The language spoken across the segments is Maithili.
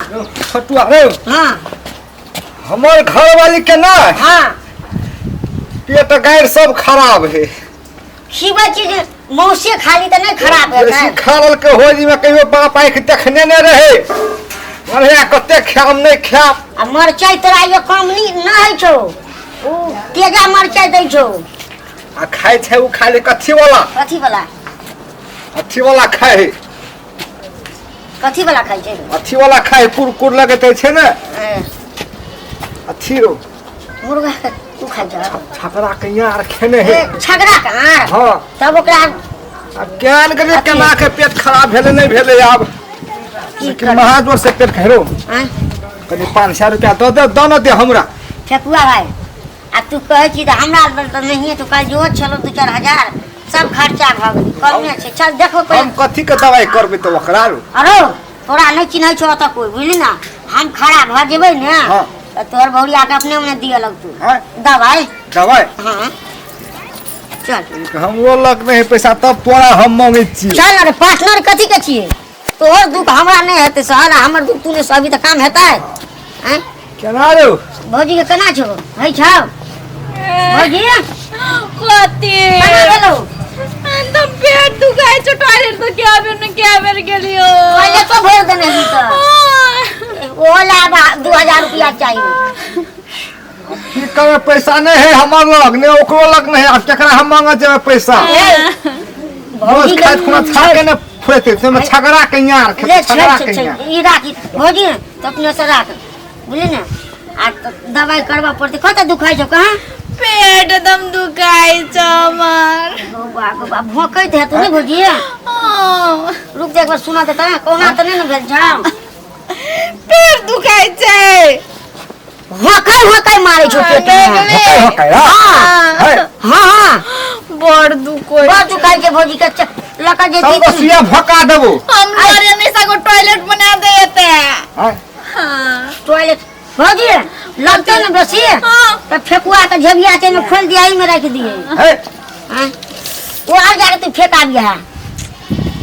छोटुआ रे। हाँ। हमर घर वाली के ना हाँ पेट गायर सब खराब है। खीबै छी जे मौसे खाली तऽ नहि खराब बेसी हेतै। खा लेलकै होली में, कहियो बाप आँखि देखने नहि रहे। बढ़िया कते खायब नहि खायब। आ मरचाइ तोरा ये कम नहि नहि होइ छौ, ओ तेजा मरचाइ दै छौ। आ खाइ छै ओ खाली कथी वाला? कथी वाला? अथी वाला खाइ है। कथी वाला खाइ छै? अथी वाला खाइ, कुरकुर लगैत छै ने। ए, अथी रो मुर्गा के तू खाइ छ? छकरा के यार खेने है। ए, छगड़ा के आर? हाँ। तब ओकरा आब ज्ञान के जे केना के पेट खराब भेलै नहि भेलै आब की लेकिन महाजोर से पेट खेरो। आँय? कनि 500 रुपया दऽ दे, दऽ ने दे हमरा। ठेकुआ भाई, आ तू कहै छी तऽ हमरा लग तऽ नहिए छौ। काल्हि जो छलौ 2-4 हजार, सब खर्चा भऽ गेलै, कमे छै। चल देखो हम पहिले। कथी के दवाई करबै तऽ ओकरा रो? अरो तोरा नहि चिन्है छौ ओतऽ कोइ, बुझली ने? हम खड़ा भऽ जेबै ने तऽ तोहर भौरिया के अपने मने दिअ लगतौ हाँ दवाई। दवाई? हाँ, चल। हमरो लग नहीं है पैसा, तब तोरा हम मांगै छियै। चल। अरे पार्टनर कथी के छियै? तोहर दुख हमरा नहि हेतै सहल आ हमर दुख तू नहि सहबी तऽ काम हेतै? आँय? केना रो? भौजी के केना छौ? होइ छौ भौजी? कथी? केना भेलौ? एकदम पेट दुखाइ छौ, टॉयलेट तो क्या बेर ने क्या बेर गेलियो। पहिले तो भरि देने ही तऽ ओहो ला 2000 रुपया चाहिए। की करबै, पैसा नहीं है हमर लग ने, ओकरो लग नहीं है। आब केकरा हम मांगऽ जेबै पैसा? भौजी रोज खाइत खुना छाके ने फुरेतै, ताहिमे छगड़ा के यार ले खेतै, छै छगड़ा छै के छै यार। ई राख भौजी, तऽ अपने से राख, बुझली ने? आ तऽ दवाइ करबऽ पड़तै। कतऽ दुखाइ छौ, कहाँ? पेट एकदम दुखाइ छौ हमर। गौ बा, गौ बा, भोंकैत हेतौ ने भौजी? हाँ। रुक जा, एक बार सुना देता, कहुना तऽ नहि ने भेल छौ? पेट दुखाइ छै। होकै होकै मारै छौ पेट मे। होकै होकै, हाँ। हाँ। है। हाँ हाँ। बड़ दुखै। बड़ दुखाइ छै भौजी के, लऽ कऽ सब जेती। सुइया भोका देबो। हम डरे हमेशा को टॉयलेट बना दे एते। हाँ। हाँ। टॉयलेट भौजी लगतै ने बेसी हाँ। तऽ फेकुआ के झेबिया छै में खोलि दिया, एहिमे राखि दिए। है। आँय? ओ आर जाके तू फेंका दिया।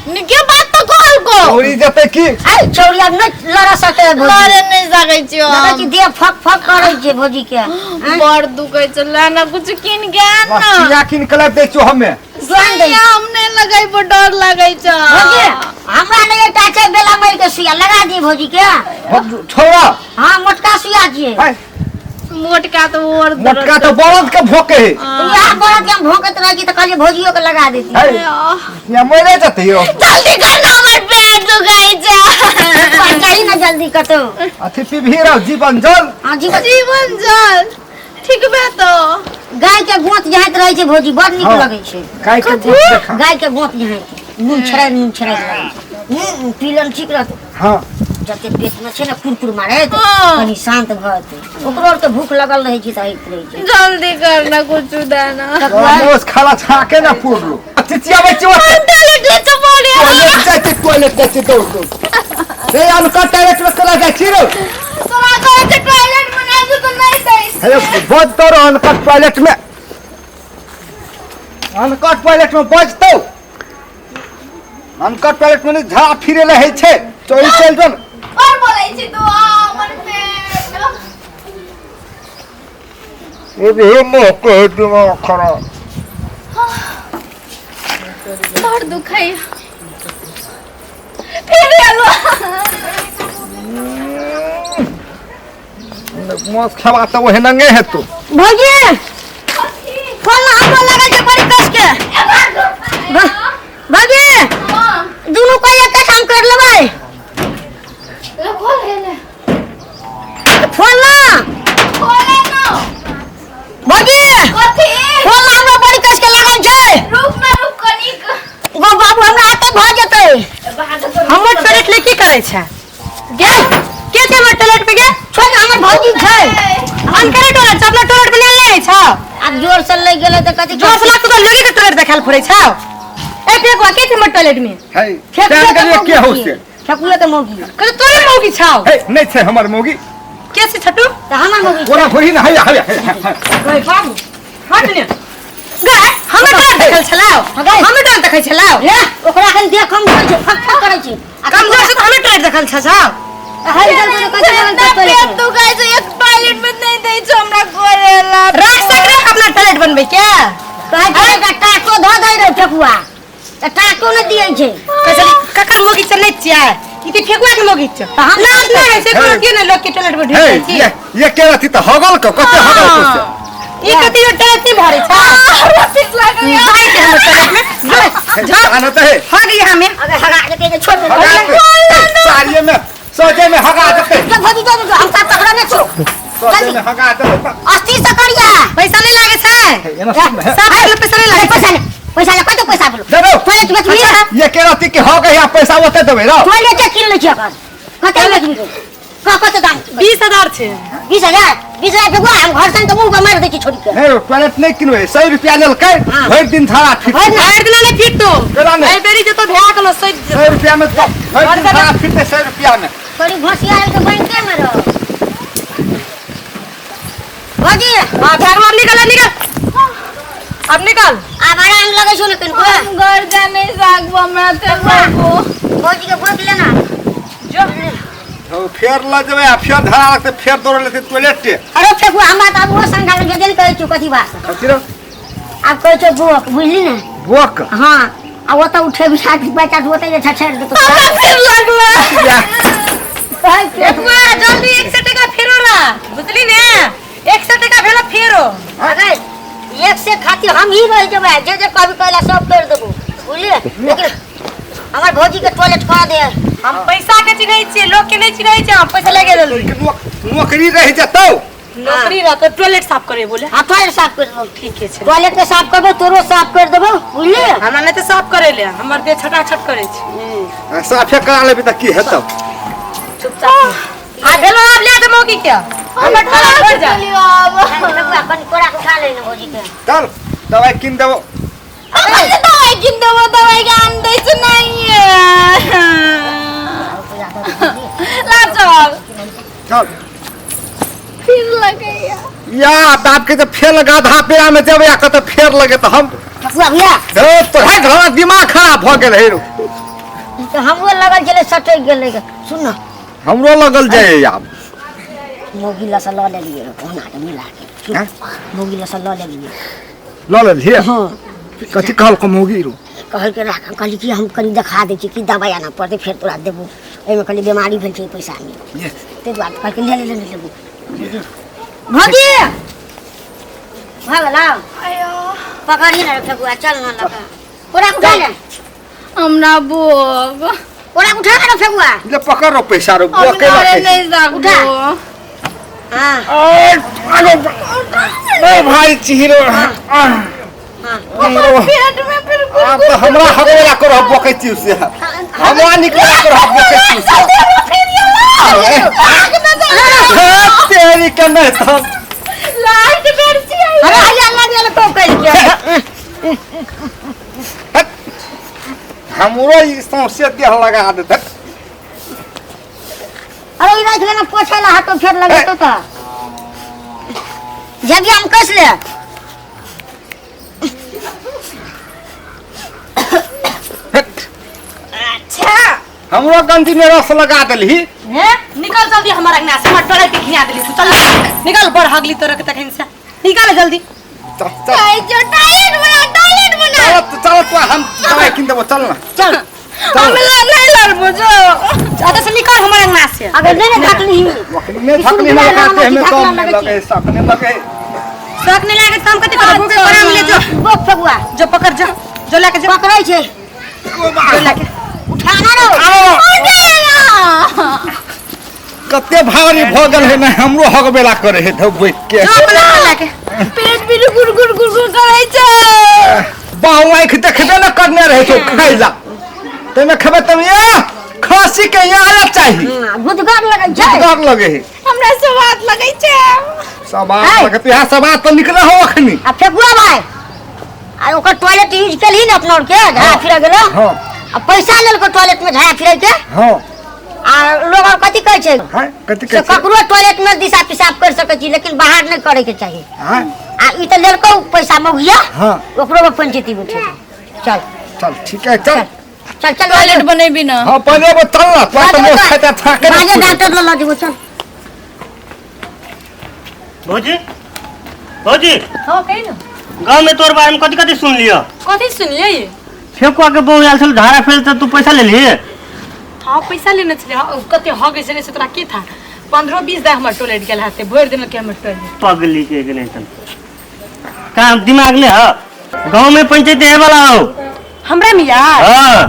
निके बात तो कहल को। चौरी जेतै की? ऐ छौड़ी आब नहि लड़ सकै है भौजी। लड़े नहीं सकै छियो। लगै छै देह फक फक करै छै भौजी के, आँय? बड़ दुखै छै, ला ना कुछ कीन के आन ना। सुइया कीन के लाबि दै छियौ हमे। जोइन दै। सुइया हम नहीं लगैबो, डर लगै छै। भौजी हमरा लग एकटा छै बेला मारि के सुइया, लगा दिए भौजी के। छोड़ा। हाँ, मोटका सुइया छियै। है। मोटका तो और दर्द। मोटका तो बड़द के भोके है। इएह बड़द के हम भोंकैत रहै छी तऽ कहलियै भौजियो के लगा देती। है, या मरे जतै यो। जल्दी कर ना, हमर पेट दुखाइ छै। चाही ना जल्दी कतौ। अथी पीबही रह जीवन जल। हाँ, जीवन जीवन जल ठीक बे तो। गाय के गोंत जहाँत रहै छै भौजी, बड़ नीक हाँ। लगै छै। गाय के गोत देखा। गाय के गोंत जहाँत नून छड़ाइ, नून छड़ाइ लगै छै। पीलन ठीक रहतौ। हाँ। जते पेट में छै ने कुरकुर मारैत, हाँ। कनि शांत भऽ जेतै। ओकरो आर के भूख लगल रहै छै तऽ होइत रहै छै। जल्दी करना, कुछ देना। मोस खाला छाके ना पुरलू चिचियाबै छियै ओते। टॉयलेट ले तो बोले। टॉयलेट जाइ छै, टॉयलेट जाइ छै, दौड़ दौड़ रे अनुका टॉयलेट में चला जाइ छी रे। तोरा कहै छै टॉयलेट बना दे तो नहीं दै। हे बजतौ रे अनकर टॉयलेट में, अनकर टॉयलेट में बजतौ, अनकर टॉयलेट में नहि झा फिरे ले होइ छै। चल चल चल। और बोलै छी तू, आ हमर पेट। अरे मुँह के दिमाग खराब। बड़ दुखाइ फिर एलो। मांस खेबा तऽ ओहे नंगे हेतौ। भौजी, फोन हमरा लगै छै बड़ी कस के। भौजी, दुनू कोई एके ठाम कर लेबै। खोल हे। फोन ना। खोले ना। भौजी। कथी? फोन ना हमरा बड़ी कस के लागल छै। रुक ना, रुक कनिक। गो बाबू, हमरा हाथे भऽ जेतै। हमर टॉयलेट ले की करै छै? गे के छै हमर टॉयलेट पे गे? छोड़, हमर भौजी छै। अनकरे टॉयलेट छै, अपना टॉयलेट पे नहि छै। आब जोर से लागि गेलै तऽ कथी? जोर से लागतो तऽ लोगे के टॉयलेट देखाल फुरै छौ। ए फेकुआ, के छै हमर टॉयलेट में? है। ठेकुआ जान के गेलियै मौगी के हौ छियै। से। ठेकुआ के मौगी। कहे तोरे मौगी छौ? हे, नहि छै हमर मौगी। के छै छटू? तऽ हमर मौगी। ओना होही ने, हैया हैया हैया। गई बाबू, हट ने गए, हमर टॉयलेट देखल छलौ? गए। हमर टॉयलेट देखै छलौ? ले ओकरा एखन देख, हम छै फक फक करै छै आ कमजोर से तऽ हमर टॉयलेट देखल छ छौ। हर जगह तो कते इतना पेट दुखाय छै, एक टॉयलेट में नहीं दै छै हमरा करेला। राख सक रे अपना टॉयलेट बनबै के। कहै छै जे टाटो धऽ दै रहै ठेकुआ तऽ टाटो नहि दियै छै। कैसे ककर मोगी चलै छियै? ई तऽ ठेकुआ के मोगी छै। तऽ हम लाज नहि होइ छै कोनो के नहि लोक के टॉयलेट में हे ढुकै छी। ये के रहती तऽ हगल क कते हगल क से। ई कति टॉयलेट नहि भरै छै। हमरा फिर लागल। जाइ के हमर टॉयलेट में जा। आना तऽ हे। हग यहाँ में। अगर हगा देतै तऽ छोड़ हगा देबै। देतै। साड़िये में सोचे में हगा देतै। जब भौजी दे दे, हम साफ पकड़ा नहि छौ। सोचे में हगा देतै। अस्थिर से करिया। पैसा नहीं लागे छै। एना सुन हे। साफ करले पैसा नहीं लागे। पैसा ले, पैसा ले, कते पैसा बोलो? दे दो। टॉयलेट बेचबी? ये के रहती कि हो गई पैसा ओते देबै रौ। टॉयलेट किन लै छी एखन। कते बेचबी? कह कते दाम? 20,000 छै। 20,000? 20,000 के हम घर से तऽ मुंह पर मारि दै छी छोड़ी के। नहीं रो, टॉयलेट नहीं किनबै। 100 रुपया लेलकै। हाँ। भरि दिन धारा फिट। भरि दिन। भरि दिना नहि फिटतो। केना नहि? एहि बेरी जतो भए गेलो सहि जेतो। 100 रुपया में तो भरि दिन धारा फिटतै 100 रुपया में। थोड़ी घोसिया के बैंके में रहो भौजी। हां भए गेलो, निकल निकल अब निकल। आब आराम लगै छौ ने कनिको? हम घर जा नहीं सकबो, हमरा ते लगबो। भौजी के गोद लेना। जो तो फेर ल जेबै आ फेर धारा लगतै, फेर दौड़ लेतै टॉयलेट के। अरे फेकुआ हमरा तऽ आब ओहो संघाल भेजल कहै छौ कथी बात? कथी रो? आब कहै छौ बोक, बुझली ने? बोक। हाँ आ ओतऽ उठे बिछा के बच्चा ओतऽ जे छछाड़ि देतौ। हमरा फिर लगला। कहै छै। ठेकुआ जल्दी 100 टका फेरो ला, बुझली ने? 100 टका भेलो फेरो। अगर एक से खातिर हम ही रह जेबै, जे जे कभी कहला सब कर देबो, बुझलियै? लेकिन हमर भौजी के टॉयलेट करा दे। हम पैसा के चिन्है छियै, लोग के नहीं चिन्है छियै। हम पैसा लगे जल्दी। नौकरी रह जेतौ। नौकरी रहतौ, टॉयलेट साफ करे बोले। हाँ टॉयलेट साफ कर देबो। ठीक छै। टॉयलेट के साफ करबो, तोरो साफ कर देबो, बुझलियै? हमरा नहि तऽ साफ करे ले, हमर देह छटाछट करे छै। साफे करा लेबी तऽ की हेतौ? चुपचाप आ भेलो, आब ले दे मौकी के हमर टॉयलेट भर जा। ठेकुआ कनि कोरा के उठा ले ने भौजी के। चल दवाई किन देबो। दवाई किन देबो? दवाई के आन दै छै नहीं ला चल। चल। फिर लगैया। या बाप के तऽ फेर गाधा पेड़ा में जेबै आ कतऽ फेर लगे तऽ हम ठेकुआ भैया। हे तोरा घर दिमाग खराब भऽ गेल हे रो। तऽ हमरो लगल छलै सटकि गेलै। सुन न। हमरो लगल जाय आब। मौगी लसँ लऽ लेलियै कहुना के मिला के। हैं? मौगी लसँ लऽ लेलियै। लऽ लेलियै? हाँ। कथी कहलको मौगी रो? कहलकै राख। हम कहली कि हम कनि देखा दै छी की दवाइ आनऽ पड़तै फेर तोरा देबो। एहिमे कनि बीमारी भेल छै पैसामे, ताहि दुआरे कहलकै ले ले ले लेबो। भौजी भऽ गेलौ? पकड़ही ने ठेकुआ, चल न लऽ कऽ कोरा उठा ले। हमरा बोक। कोरा उठा ले ठेकुआ। ले पकड़ रो पैसा रो। हम बोके घरे रखै। नहीं सकबो। उठा। हाँ। ओ भाई चिहिरो। हाँ। पेट में फिर आब तऽ हमरा हगेला करह बोकै छी से, हमरा निकला करह बोकै छी से। हे तेरी के नहीं तऽ लास्ट बेर छी। अरे हरिया लग गेल तो कहि के। हट। हमरो ई सौंसे देह लगा देत। अरे ई राखि लेना पोछै ला हाथो फेर लगेतौ तऽ जब हम कस ले। हट। अच्छा हमरो गंजी में रस लगा देलही। हे निकल जल्दी हमर अंगना से, हमर टॉयलेट के घिना देली तू। चल निकल, बड़ हगली तोरा के तखन से। निकल जल्दी। चल चल। कहै छौ टॉयलेट बना, टॉयलेट बना। चल चल तो हम दवाई किन देबो, चल ना। चल। हम नहीं लड़बो जो। ज्यादा से निकल हमर अंगना से। अगर नहीं ने ढकली नहीं थकनी ना लगाते हमें तो लगे शक नहीं लगे। शक नहीं लागे तऽ हम कथी करब? भूखे कोराम ले जो। बोक ठेकुआ। जो पकड़ जो, जो लाके जो। पकड़ै छै। जो लाके। उठाना रौ। कते भारी भऽ गेल है ने, हमरो हगबेला करे है धौ बैठ के। जो अपना लाके। पेट भी गुड़ गुड़ गुड़ गुड़ करै छै। बाहु आँखि देखबे न करने रहे छौ खाइला, तैमे खेबै तब ये खांसी के यहाँ चाही। गुदगर लगै छै। गुदगर लगे है। हमरा स्वाद लगै छै। स्वाद है। लगे यहाँ स्वाद तऽ निकले हो अखनी। आ फेकुआ भाई आ ओकर टॉयलेट यूज केलही ने अपना के झाड़ा फिरे गेलो। हाँ। आ पैसा लेलको टॉयलेट में झाड़ा फिरे के। हाँ। आ लोग और कथी कहै छै? हाँ, कथी से कहै छै? ककरो टॉयलेट में दिशा पेशाब कर सकै छी लेकिन बाहर नहीं करे के चाही। हाँ। आ ई तऽ लेलको पैसा मौगिया। हाँ। ओकरो में पंचायती बैठे। चल चल ठीक है चल। चल चल। टॉयलेट बनेबी ना। हाँ, बनेबो चल ना, तोरा तऽ मुँह खाइते थाके नहि बाजे छुटै। डॉक्टर लग लऽ जेबो, चल। भौजी, भौजी। हाँ, कही ना। गाँव में तोर बारे में कथी कथी सुन लियो? कथी सुनलियै? फेकुआ के बहू आयल छल, धारा फेल, तऽ तू पैसा लेलिही? हाँ, पैसा लेने छलै। हाँ, कते हगै छलै से तोरा की था? 15-20 दा हमर टॉयलेट गेल हेतै, भरि देलकै हमर टॉयलेट। पगली के के नहीं तन काम दिमाग ले। हाँ, गाँव में पंचायत है वाला हो। हमरा में यार। हाँ,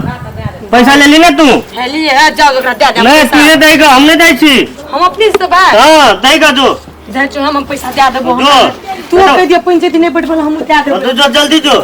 पैसा ले ली ना तू? हेली है, जाओ ओकरा दे दे। नहीं, तुझे देगा, हम नहीं दै छी। हम अपने से बात। हाँ, देगा जो। जाइ छौ, हम पैसा दे देबो। जो। तू कहि दियो, पंचायत नहि बैठबल, हम दे देबो। तो जो, जल्दी जो।